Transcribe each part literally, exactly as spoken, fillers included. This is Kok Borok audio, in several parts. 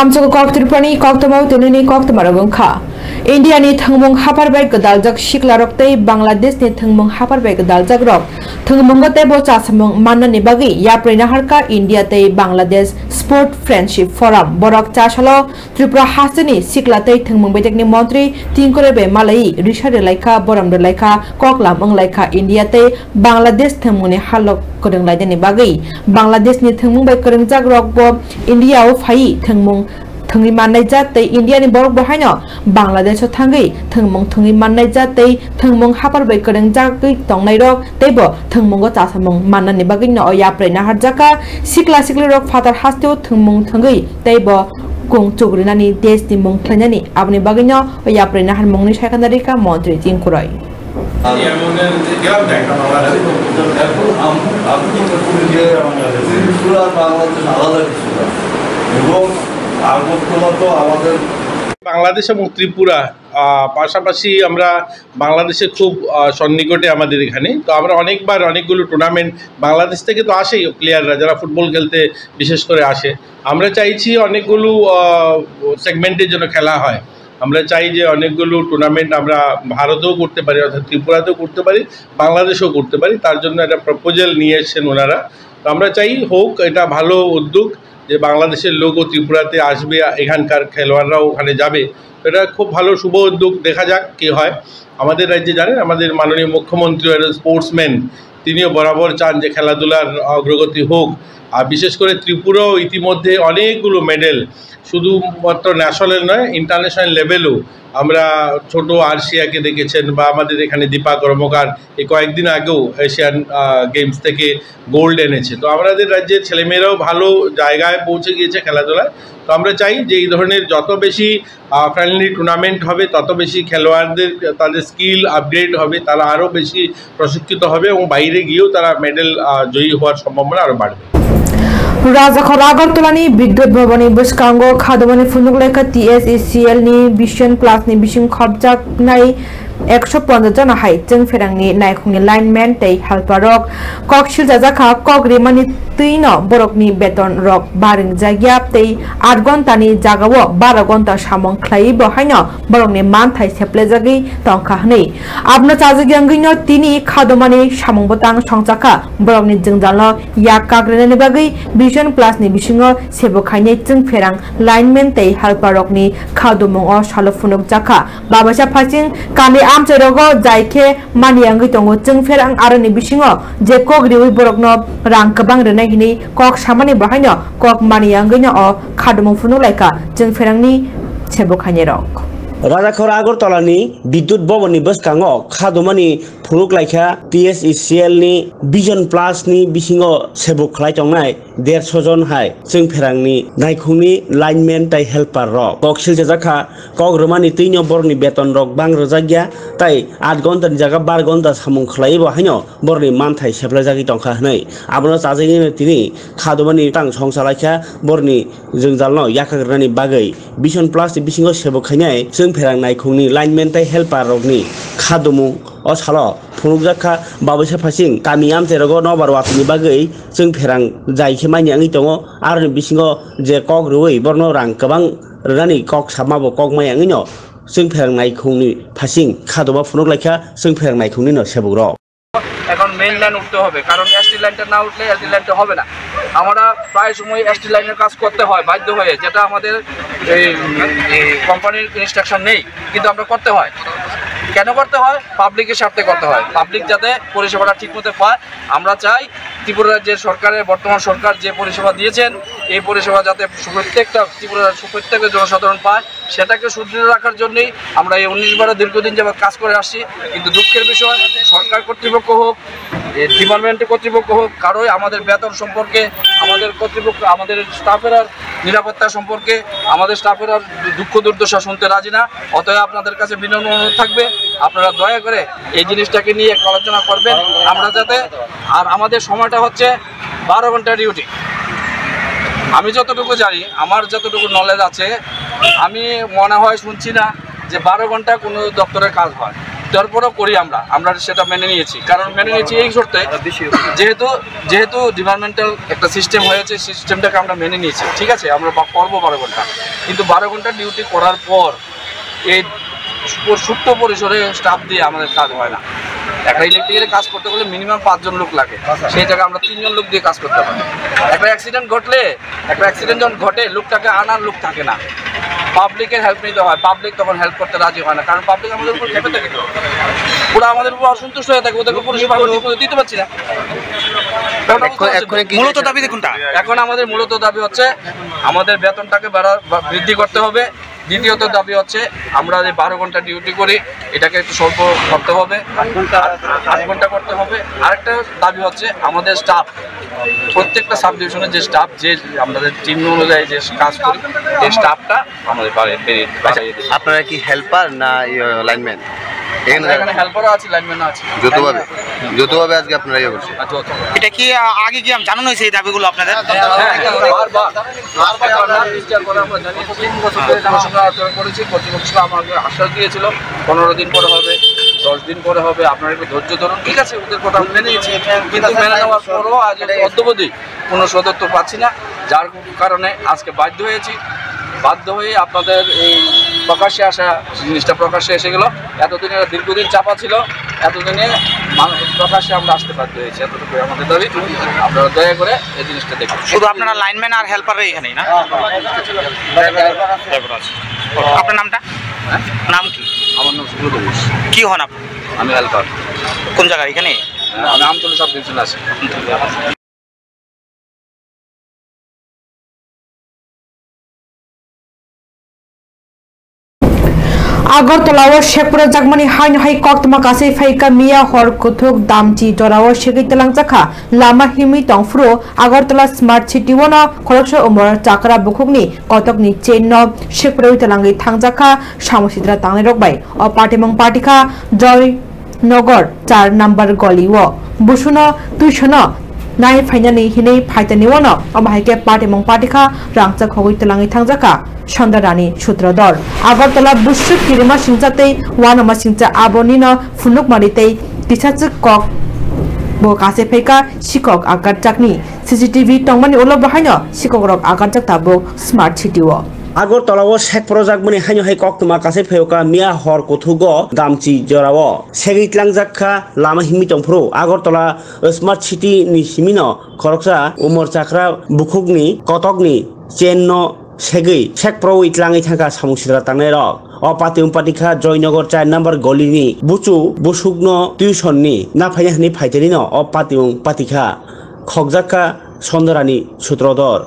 Amchoko kok Tripurani koktwma o twnini koktwma rok wngkha. India ni thwngmung haphar bai gwdaljak sikla rok tei Bangladesh ni thwngmung haphar bai gwdaljak rok thwngmungo teibo chasamung mannani bagwi yapri naharkha India tei Bangladesh Sport Friendship Forum. Borok chasalo Tripura hasteni sikla tei thwngmung baijakni montri Tingkore bai malai risa rwlaikha, borom rwlaikha, koklam wnglaikha India tei Bangladesh thwngmungni halok kwrwnglainani bagwi. Bangladeshni thwngmung bai kwrwngjak rokbo India o phaiwi thwngmung thwngwi mannai jat tei India ni borok bo haino Bangladesh o thangwi thwngmung thwngwi mannai jat tei thwngmung haphar bai kwrwngjagwi tongnai rok teibo thwngmungo chasamung mannani bagwi no o yapri naharjakha. Sikla sikli rok phatar hasteo thwngmung thwngwi teibo kung chukrinani desh ni mung khlainani aboni bagwi no o yapri naharmungni saikana rikha montri Tingkuroi. Bangladesh এবং ত্রিপুরা, আহ, পাশাপাশি আমরা বাংলাদেশে খুব, আহ, সন্নিকটে আমাদের এখানে। তো আমরা অনেকবার অনেকগুলো টুর্নামেন্ট বাংলাদেশ থেকে তো আসেই প্লেয়াররা, যারা ফুটবল খেলতে বিশেষ করে আসে। আমরা চাইছি অনেকগুলো, আহ, সেগমেন্টে যেন খেলা হয়। আমরা চাই যে অনেকগুলো টুর্নামেন্ট আমরা ভারতেও করতে পারি, অর্থাৎ ত্রিপুরাতেও করতে পারি, বাংলাদেশেও করতে পারি। তার জন্য একটা প্রপোজাল নিয়ে এসেছেন ওনারা। তো আমরা চাই হোক, এটা ভালো উদ্যোগ যে বাংলাদেশের লোকও ত্রিপুরাতে আসবে, এখানকার খেলোয়াড়রাও ওখানে যাবে। তো এটা খুব ভালো শুভ উদ্যোগ, দেখা যাক কি হয়। আমাদের রাজ্যে জানেন, আমাদের মাননীয় মুখ্যমন্ত্রী একজন স্পোর্টসম্যান, তিনিও বরাবর চান যে খেলাধুলার অগ্রগতি হোক। আর বিশেষ করে ত্রিপুরাও ইতিমধ্যে অনেকগুলো মেডেল, শুধুমাত্র ন্যাশনাল নয়, ইন্টারন্যাশনাল লেভেলেও আমরা ছোট আরশিয়াকে দেখেছেন বা আমাদের এখানে দীপা কর্মকার এই কয়েকদিন আগেও এশিয়ান, আহ, গেমস থেকে গোল্ড এনেছে। তো আমাদের রাজ্যের ছেলেমেয়েরাও ভালো জায়গায় পৌঁছে গিয়েছে খেলাধুলায়। তো আমরা চাই যে এই ধরনের যত বেশি, আহ, ফ্রেন্ডলি টুর্নামেন্ট হবে, তত বেশি খেলোয়াড়দের তাদের স্কিল আপগ্রেড হবে, তারা আরও বেশি প্রশিক্ষিত হবে এবং বাইরে গিয়েও তারা মেডেল, আহ, জয়ী হওয়ার সম্ভাবনা আরও বাড়বে। Rajakhor Agartala ni Bidyut Bhavan ni bwskango khadomani phunuk lekha T S E C L ni Vision Plus ni bising khopjaknai ekso ponchash jona hai chwngpherangni naikhungni lineman tei helper rok kok silchajakha, kok rimani twino borokni beton rok baringjakya tei aat ghonta ni jagao baro ghonta samung khlaiwi bo haino borokni manthai seplejagwi tongkha hwnwi. Abono chajagwi wngwino tini khadomani samung bwtang songchakha, borokni jwngjalno yak kagrinani bagwi Vision Plus ni bisingo sebo khainai chwngpherang lineman tei helper rokni khadomung o salo phunukjakha. Babaisa phasing kami amchai rogo jai khe mani wngwi tongo chwngpherang, aroni bisingo je kok riwi borokno rang kwbang rwnai hinwi kok samani bo haino kok mani wngwino o khadomung phunuk laikha chwngpherangni sebo khainai rok. Rajakhor Agartala ni Bidyut Bhavan ni bwskango khadomani phunuk laikha T S E C L ni Vision Plus ni bisingo sebo khlai tongnai derso jon hai chwngpherangni naikhungni lineman tei helper rok kok silchajakha, kok rwmani twino borokni beton rok bang rwjakya tei aat ghonta ni jaga bar ghonta samung khlaiwi bo haino borokni manthai seplajagwi tongkha hwnwi. Abono chajagwino tini khadomani tang songchalaikha borokni jwngjalno yakak rwnani bagwi. Vision Plus ni bisingo sebo khainai chwngpherang naikhungni lineman tei helper rokni khadomung o salo phunukjak kha. Babaisa phasing kami amchai rogo nobar watwini bagwi chwngpherang jai khe manya wngwi tongo. Aroni bisingo je kok rwui borno rang kwbang rwnani kok sama bo kok maya wngwino chwngpherang naikhungni phasing khadoma phunuk laikha chwngpherang naikhungni no sebuk rok. এখন main line উঠতে হবে, কারণ এসটি লাইনটা না উঠলে এলটি লাইনটা হবে না। আমরা প্রায় সময় এসটি লাইনের কাজ করতে হয় বাধ্য হয়ে, যেটা আমাদের এই, এই কোম্পানির ইনস্ট্রাকশন নেই, কিন্তু আমরা করতে হয়। কেন করতে হয়? পাবলিকের স্বার্থে করতে হয়, পাবলিক যাতে পরিষেবাটা ঠিকমতো পায়। আমরা চাই ত্রিপুরা রাজ্যের সরকারের, বর্তমান সরকার যে পরিষেবা দিয়েছেন, এই পরিষেবা যাতে প্রত্যেকটা ত্রিপুরার প্রত্যেকটা জনসাধারণ পায়, সেটাকে সুদৃঢ় রাখার জন্যই আমরা এই উনিশ বারো দীর্ঘদিন যাবত কাজ করে আসছি। কিন্তু দুঃখের বিষয়, সরকার কর্তৃপক্ষ হোক, এ, ডিপার্টমেন্ট কর্তৃপক্ষ হোক, কারোই আমাদের বেতন সম্পর্কে, আমাদের কর্তৃপক্ষ, আমাদের স্টাফের আর নিরাপত্তা সম্পর্কে, আমাদের স্টাফের আর দুঃখ দুর্দশা শুনতে রাজি না। অতএব আপনাদের কাছে বিনম্র অনুরোধ থাকবে, আপনারা দয়া করে এই জিনিসটাকে নিয়ে একটু আলোচনা করবেন। আমরা যাতে, আর আমাদের সময়টা হচ্ছে বারো ঘন্টা ডিউটি। আমি যতটুকু জানি, আমার যতটুকু নলেজ আছে, আমি মনে হয় শুনছি না যে বারো ঘন্টা কোনো দপ্তরের কাজ হয়। তারপরেও করি আমরা, আমরা সেটা মেনে নিয়েছি। কারণ মেনে নিয়েছি এই শর্তে, যেহেতু, যেহেতু ডিপার্টমেন্টাল একটা সিস্টেম হয়েছে, সিস্টেমটাকে আমরা মেনে নিয়েছি, ঠিক আছে? আমরা বা-, করবো বারো ঘন্টা, কিন্তু বারো ঘন্টা ডিউটি করার পর এই সুপ-, সুপ্ত পরিসরে স্টাফ দিয়ে আমাদের কাজ হয় না। একটা ইলেকট্রিক্যালে কাজ করতে গেলে মিনিমাম পাঁচজন লোক লাগে, সেই জায়গায় আমরা তিনজন লোক দিয়ে কাজ করতে পারি। একটা অ্যাক্সিডেন্ট ঘটলে, একটা অ্যাক্সিডেন্ট যখন ঘটে, লোকটাকে আনার লোক থাকে না, পাবলিকের হেল্প নিতে হয়, পাবলিক তখন হেল্প করতে রাজি হয় না, কারণ পাবলিক আমাদের উপর খেপে থাকে তো, ওরা আমাদের উপর অসন্তুষ্ট হয়ে থাকে, ওদেরকে পরিষেবা আমরা ঠিক মতো দিতে পারছি না। ব্যাপারটা বুঝতে পারছেন তো? মূলত দাবি কোনটা? এখন আমাদের মূলত দাবি হচ্ছে আমাদের বেতনটাকে বাড়া-, বা-, বৃদ্ধি করতে হবে। দ্বিতীয়ত দাবি হচ্ছে আমরা যে বারো ঘন্টা ডিউটি করি, এটাকে একটু স্বল্প করতে হবে, আট ঘন্টা করতে হবে। আরেকটা দাবি হচ্ছে আমাদের স্টাফ, প্রত্যেকটা সাব ডিভিশনের যে স্টাফ, যে আমাদের টিম অনুযায়ী যে কাজ করি, এই স্টাফটা আমাদের বাড়িয়ে, বেড়ে-, বাড়িয়ে দিতে। আপনারা কি হেল্পার না, ইয়ে, লাইনম্যান? এখানে আমরা এখানে হেল্পারও আছি, লাইনম্যানও আছি। যৌথভাবে? যৌথভাবে আজকে আপনারা ইয়ে করছেন? আর যৌথ। এটা কি, আ, আগে কি আম-, জানানো হয়েছে এই দাবিগুলো আপনাদের? হ্যাঁ, হ্যাঁ, বারবার, বারবার আমরা চেষ্টা করে আমরা জানিয়েছি। কর্তৃপক্ষের সঙ্গে আলোচনা করেছি, কর্তৃপক্ষ আমাকে আশ্বাস দিয়েছিল, পনেরো দিন পরে হবে, দশ দিন পরে হবে, আপনারা একটু ধৈর্য ধরুন। ঠিক আছে, ওদের কথা আমি মেনে নিয়েছি, কিন্তু মেনে নেওয়ার পরও আজ অদ্যাবধি কোনো সদুত্তর পাচ্ছি না, যার কারণে আজকে বাধ্য হয়েছি। বাধ্য হয়ে আপনাদের এই প্রকাশ্যে আসা জিনিসটা প্রকাশ্যে এসে গেল। এতদিন এটা দীর্ঘদিন চাপা ছিল, এতদিনে মানুষ প্রকাশ্যে আমরা আসতে বাধ্য হয়েছি। এতটুকু আমাদের দাবি, আপনারা দয়া করে এই জিনিসটা দেখুন। শুধু আপনারা লাইনম্যান আর হেল্পার এখানেই না? ড্রাইভার আছে। আপনার নামটা? হ্যাঁ? নাম কি? আমার নাম সুব্রত ঘোষ। কি হন আপনি? আমি হেল্পার। কোন জায়গার এখানে? হ্যাঁ, আমি আমতলী সাব ডিভিশনে আছি। Agartala o sekpro jakmani haino hai koktwma kasai phaikha miya hor kuthuk damchi jorao segwi twlangjakha. Lama himwi tongphuru Agartala Smart City o no khoroksa umor chakra bukhukni kotokni chain no sekproi twlangwi thangjakha samung sitra tangnairok bai. O patimung patikha Joy Nogor char number goli o busuno tuisono nai phainani hinwi phaitani wano, omo hai khe patimung patikha rangchak khogwi twlangwi thangjakha Sondarani Sutrodor. Agartala buswk kirima singcha tei uanama singcha abonino phunukmani tei tisachwk kok bo kasai phaikha sikok akarjakni. C C T V tongmani ulo bo haino sikokrok akarjak tabuk Smart City o. Agartala o sek porojakmani haino hai koktwma kasai phaio ka miya hor kuthugo damchi jorao. Segwi tlangjak kha lama himwi tongphuru. Agartala Smart City ni simino khoroksa umor chakra bukhukni kotokni chain no segwi sek prowi tlangwi thangkha samung sitra tangnairok. O patimung patikha Joynagar char number golini buchu busukno tuition ni naphaina hwnwi phaitani no o patimung patikha. Khokjak kha Sondarani Sutrodor.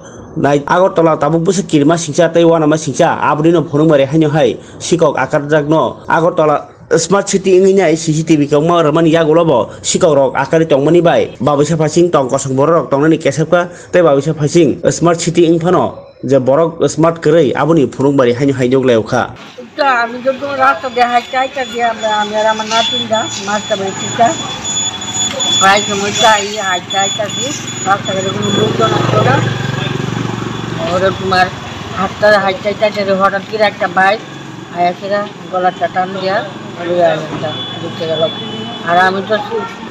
Nai Agartala tabuk bwswk kirima singcha tei uanama singcha, abonino phunukmari haino hai sikok akarjakno Agartala Smart City wngwi nai C C T V kokma rwmani yagulo bo sikokrok akarwi tongmani bai babuisa phaising tong kosong bororok tongnani kesep kha tei babuisa phaising Smart City wngphano je borok smart kwrwi aboni phunukmari haino hai nukhlaio kha. তো আমি যখন রাস্তা দিয়ে হাঁটতে হাঁটতে দিয়ে আমরা, আমি আর আমার নাতিনরা মাঝখানে টিকা প্রায় সময় যাই, হাঁটতে হাঁটতে আসি, রাস্তাঘাটে কোনো লোকজন আসতো না। ওরা তোমার হাঁটতে হাঁটতে হাঁটতে হাঁটতে হঠাৎ করে একটা বাইক আয়া সেরা গলাটা টান দিয়া লইয়া একটা ঢুকে গেল। আর আমি তো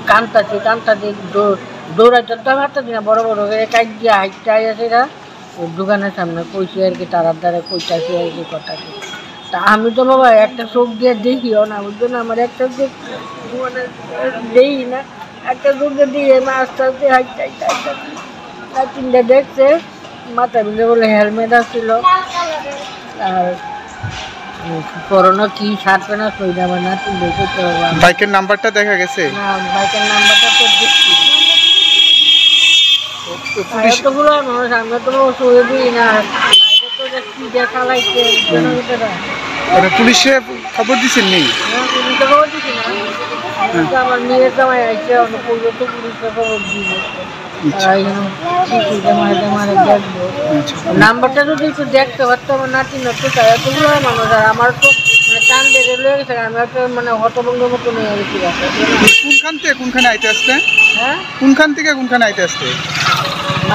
কান্তাছি, কান্তাছি, দৌ-, দৌড়াইতে তো পারতাছি না, বড় বড় করে কাইট দিয়া হাঁটতে আয়া সেরা ওর দোকানের সামনে কইছি আর কি, তারার দ্বারা কইতাছি আর কি কথা কি। তা আমি তো বাবা একটা চোখ দিয়ে দেখিও না, বুঝছো না, আমার একটা চোখ মানে দেই না, একটা চোখ দিয়ে দিয়ে আমি আস্তে আস্তে হাঁটতে হাঁটতে হাঁটতে হাঁটতে। নাতিনটা দেখছে, মাথার ভিতরে বলে হেলমেট আসছিল, আর পরনো কি শার্ট প্যান্ট আছে, ওইটা আমার নাতিন বের করতে পারবো আমি। বাইকের নাম্বারটা দেখা গেছে? না, বাইকের নাম্বারটা তো দেখছি না। তো পুলিশ এতগুলো মানুষ, আমরা তো ছবি দিই না। বাইকে তো দেখছি যে চালাইছে, জনগণেরা। মানে পুলিশে খবর দিছেন নি? না, পুলিশে খবর দিছি না। হ্যাঁ। তো আমার মেয়ের জামাই আইছে, অন্য পুলিশে তো পুলিশে খবর দিবে। আচ্ছা। তারা এখানে কি কি জমা জমা দেখবো। আচ্ছা। নাম্বারটা যদি একটু দেখতে পারতো, আমার নাতি নষ্ট চাই, এতগুলো মানুষ, আর আমার তো মানে টান বেড়ে লয়ে গেছে, আমি তো মানে হতভম্বর মতো নিয়ে গেছি বাসায়। কোনখান থেকে কোনখানে আইতে আসতে? হ্যাঁ? কোনখান থেকে কোনখানে আইতে আসতে?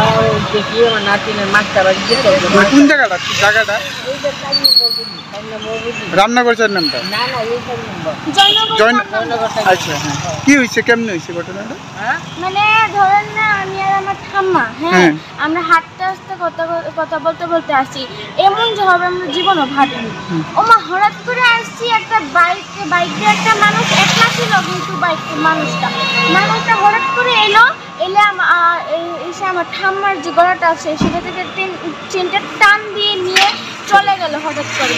আমার ওই দেখিয়ে আমার নাতিনের মাছটা বাড়ি যেতে হবে। কোন জায়গাটা? জায়গাটা? এই যে চার নম্বর গলি, চার নম্বর গলি। রামনগর চার নম্বর? না, না, এই চার নম্বর। জয়নগর জয়ন-, চার নম্বর। আচ্ছা, হ্যাঁ। কি হয়েছে, কেমনে হয়েছে ঘটনাটা? হ্যাঁ? মানে ধরেন না, আমি আর আমার ঠাম্মা, হ্যাঁ, হ্যাঁ। আমরা হাঁটতে হাঁটতে কথা বল-, কথা বলতে বলতে আসি, এমন ঝড় আমরা জীবনে ভাবিনি। হুম। ও মা, হঠাৎ করে আসছি একটা বাইক, বাইক দিয়ে একটা মানুষ একলা ছিল, কিন্তু বাইক মানুষটা, মানুষটা হঠাৎ করে এলো, এলে আম-, আ, এ-, এসে আমার ঠাম্মার যে গলাটা আছে, সেটা থেকে তিন, তিনটে টান দিয়ে নিয়ে চলে গেল হঠাৎ করে।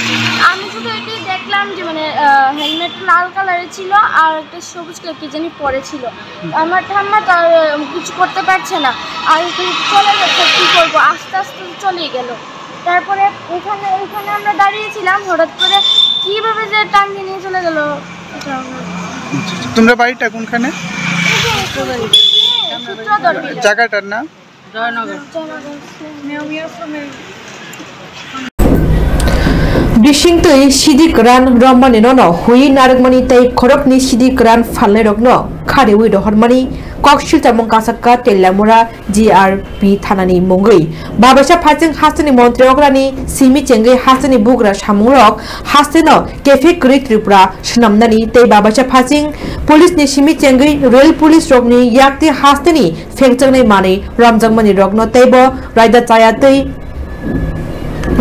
আমি শুধু এটাই দেখলাম যে, মানে, আ, হেলমেটটা লাল কালারের ছিল আর একটা সবুজ কালার কি জানি পড়েছিল। আমার ঠাম্মা তো আর, আ, কিছু করতে পারছে না, আর এখানে চলে যাচ্ছে, কী করবো, আস্তে আস্তে চলেই গেল। তারপরে এখানে, এখানে আমরা দাঁড়িয়েছিলাম, হঠাৎ করে কীভাবে যে টান দিয়ে নিয়ে চলে গেল, এটা আমরা তোমরা বাড়িটা কোনখানে? সূত্রধর বিল। জায়গাটার নাম? Joynagar. Bising twi sidi kwran romani nono hui narwkmani tei khorokni sidi kwran phalnairokno khariwi rohormani kok silchamung kasaka Teliamura G R P thanani mungwi. Babaisa Phasing hasteni montri okrani simi chengwi hasteni bugra samungrok hasteno kephek kwrwi Tripura swnamnani tei Babaisa Phasing police ni simi chengwi rail police rokni yakti hasteni phekjaknai manwi romjakmani rokno teibo raida chaya twi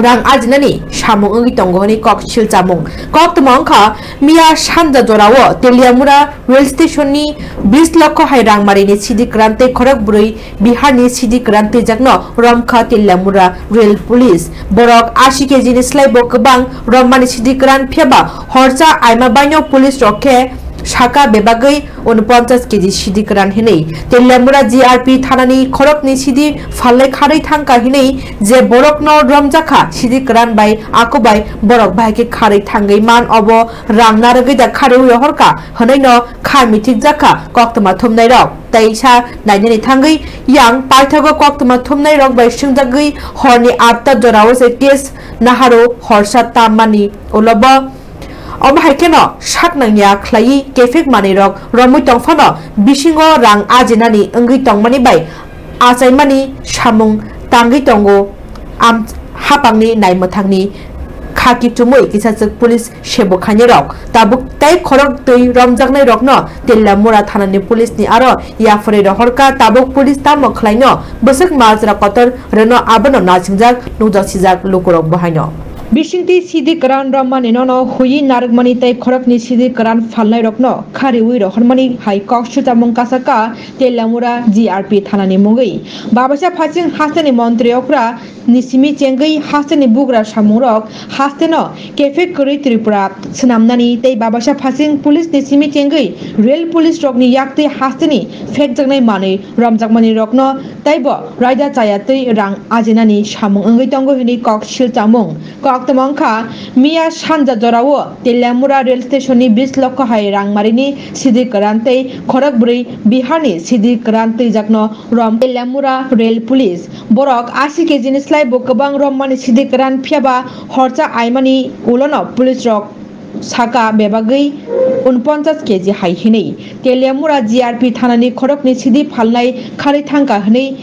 rang ajinani samung wngwi tongo hwnwi kok silchamung. Koktwma wngkha miya sanja jorao Teliamura rail station ni bis lokho hai rangmarini sidi kwran tei khorok bwrwi Bihar ni sidi kwran twijakno romkha Teliamura rail police. Borok asi kg ni slai bo kwbang romani sidi kwran, phiyaba horsa aima baino police rok khe saka bebagwi unoponchas kg sidi kwran hinwi. Teliamura G R P thanani khorokni sidi phalnai kharwi thangkha hinwi, je borokno romjakha sidi kwran bai, ako bai borok bahai khe kharwi thangwi man, obo rang narwgwi da kharwi rohorkha hwnwi no kha mithikjakha koktwma thumnairok. Teisa nainani thangwi yang paithago koktwma thumnairok bai swngjagwi horni atta jorao se case naharo horsa tammani ulo bo. Omo hai kheno sak nangya khlaiwi kephek manwirok romwi tongphano bisingo rang ajinani wngwi tongmani bai achaimani samung tangwi tongo. Am hapangni naimwthangni kha kichumwi kisachwk police sebo khainai rok tabuk tei khorok twi romjaknai rokno Teliamura thanani police ni aro yapharwi rohorkha. Tabuk police tamo khlaino bwswk majra kotor rwno abono nasingjak nukjak sijak lukurok bo haino. Bisingtwi sidi kwran romani nono hui narwkmani tei khorokni sidi kwran phalnai rokno khariwi rohormani hai kok silchamung kasaka Teliamura G R P thanani mungwi. Babaisa Phasing hasteni montri okra ni simi chengwi hasteni bugra samungrok hasteno kephek kwrwi Tripura swnamnani tei Babaisa Phasing police ni simi chengwi rail police rokni yaktwi hasteni phekjaknai manwi romjakmani rokno teibo raida chaya twi rang ajinani samung wngwi tongo hwnwi kok silchamung. Koktwma wngkha miya sanja jorao Teliamura rail station ni bis lokho hai rangmarini sidi kwran tei khorok bwrwi Bihar ni sidi kwran twijakno rom Teliamura rail police. Borok asi kg ni slai bo kwbang romani sidi kwran, phiyaba horsa aimani ulono police rok saka bebagwi unoponchas kg hai hinwi. Teliamura G R P thanani khorokni sidi phalnai kharwi thangkha hinwi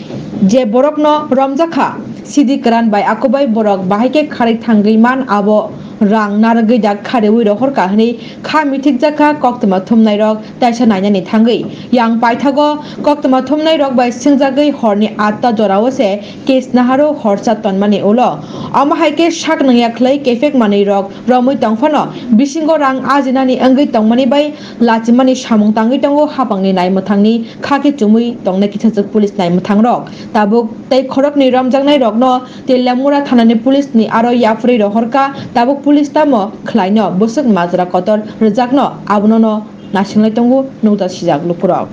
je borokno romjakha sidi kwran bai, ako bai borok bahai khe kharwi thangwi man, abo rang narwgwi da khariwi rohorkha hinwi kha mithikjakha koktwma thumnairok. Taisa nainani thangwi yang paithago koktwma thumnai rok bai swngjagwi horni atta jorao se case naharo horsa tonmani ulo. Omo hai khe sak nangya khlai kephek manwi rok romwi tongphano bisingo rang ajinani wngwi tongmani bai lachimani samung tangwi tongo hapangni naimwthangni kha khe chumwi tongnai kisachwk police naimwthang rok. Tabuk tei khoroknwi romjaknai rokno Teliamura thanani police ni aro yapharwi rohorkha. Tabuk police tamo khlaino bwswk majra kotor rwjakno abono no nasinglai tongo nukjak sijak lukurok.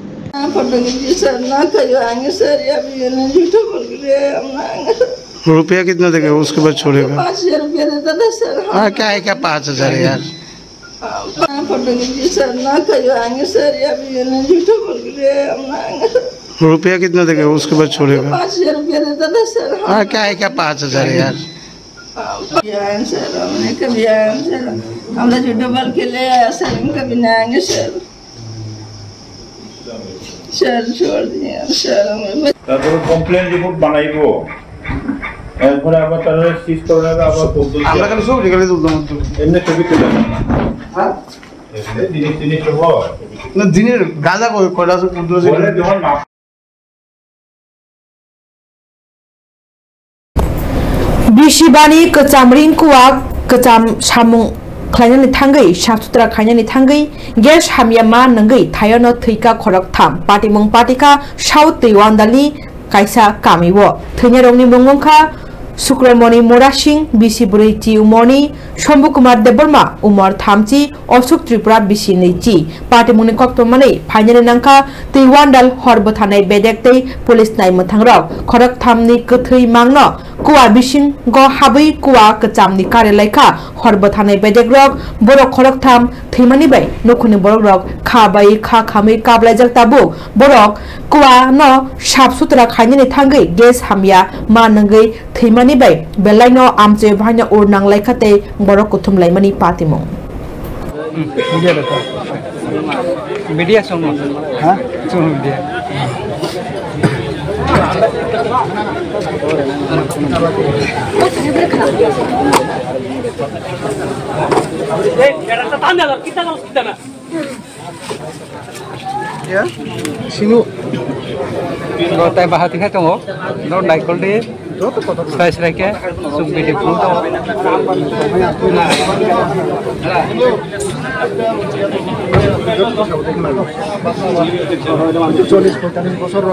Photo ni sir na khayo ang sir ya bi na juta bol gre amna. रुपया कितना देगा, उसके बाद छोड़ेगा। पाँच हजार रुपया देता था सर। हाँ, क्या है, क्या पाँच हजार यार? फोटो खींची सर ना कहियो आगे सर, या भी ये नहीं झूठो बोल के ले हम आएंगे। रुपया कितना देगा, उसके बाद छोड़ेगा। पाँच हजार रुपया देता था सर। हाँ, क्या है, क्या पाँच हजार यार? हाँ, क्या है सर, हमने कभी आए हैं सर, हम तो झूठो बोल के ले आया सर, हम कभी नहीं आएंगे सर। স্যার, সর দিন, স্যার, আমার তারপরে কমপ্লেন রিপোর্ট বানাইবো, এরপরে আবার তারা সিজ করে নেবে, আবার পদ্ধতি আমরা খালি ছবি খালি তুলতাম মাত্র। এমনি ছবি তুলে না। হ্যাঁ? এমনি জিনিস, জিনিস তো হয়। না, দিনের গাঁজা কই, কয়টা আছে, পনেরো আছে। বলে যখন মাপ Bisi bani kwcham ring kuwa kwcham samung khlainani thangwi, sap sutra khainani thangwi, gas hamya ma nungwi thayono thwika khoroktham. Patimung patikha South Twiwandalni kaisa kamio. Thwinarokni mung wngkha Sukramoni Murasing, bisi bwrwi chi umorni Shombu Kumar Debbarma, umor thamchi, Ashok Tripura bisi nwichi. Patimungni koktwmani phainani nangkha Twiwandal hor bwthanai bedek tei police nai mwthangrok. Khoroktham ni kwthwi mangno kuwa bisingo habwi kuwa kwcham ni kare laikha hor bwthanai bedek rok. Borok khoroktham thwimani bai nukhungni borok rok kha bai kha khamwi kaplaijak tabuk. Borok kuwa no sap sutra khainani thangwi gas hamya ma nungwi thwimani bai belaino amchoi bahaino ur nang laikha tei borok kuthum laimani patimung. Media da to. Media song. Ha? Song media. Sinu. Bo tai bahati khe tongo. No naikol de. Srai srai khe. Suk bidi phung tongo. চল্লিশ পঁয়তাল্লিশ বছর।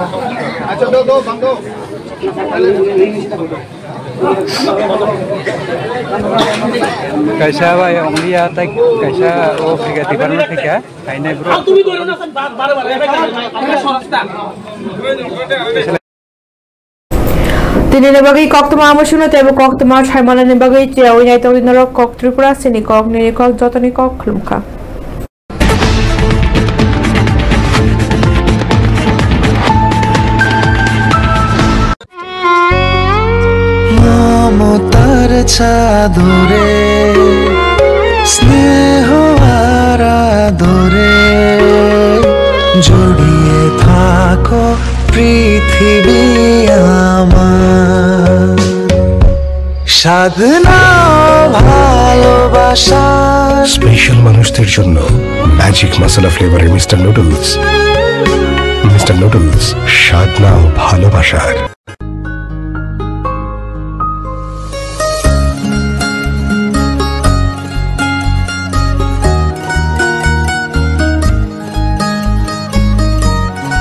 Kaisa bai onglia tei kaisa o phika department phika kainai bro. Tini ni bagwi koktwma amo sino tebo koktwma saimanani bagwi chiyawi nai tongdi norok kok Tripura sini kok nini kok jotoni kok khulumkha. মমতার চাদরে, স্নেহ আর আদরে জড়িয়ে থাকো পৃথিবী আমার। সাধনা ভালোবাসা। স্পেশাল মানুষদের জন্য ম্যাজিক মশলা ফ্লেভারের মিস্টার নুডলস। মিস্টার নুডলস, স্বাদ নাও ভালোবাসার।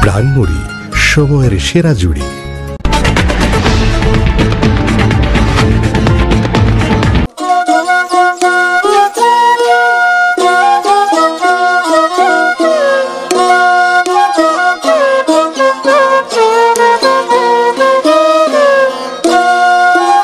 প্রাণমুড়ি, সময়ের সেরা জুড়ি।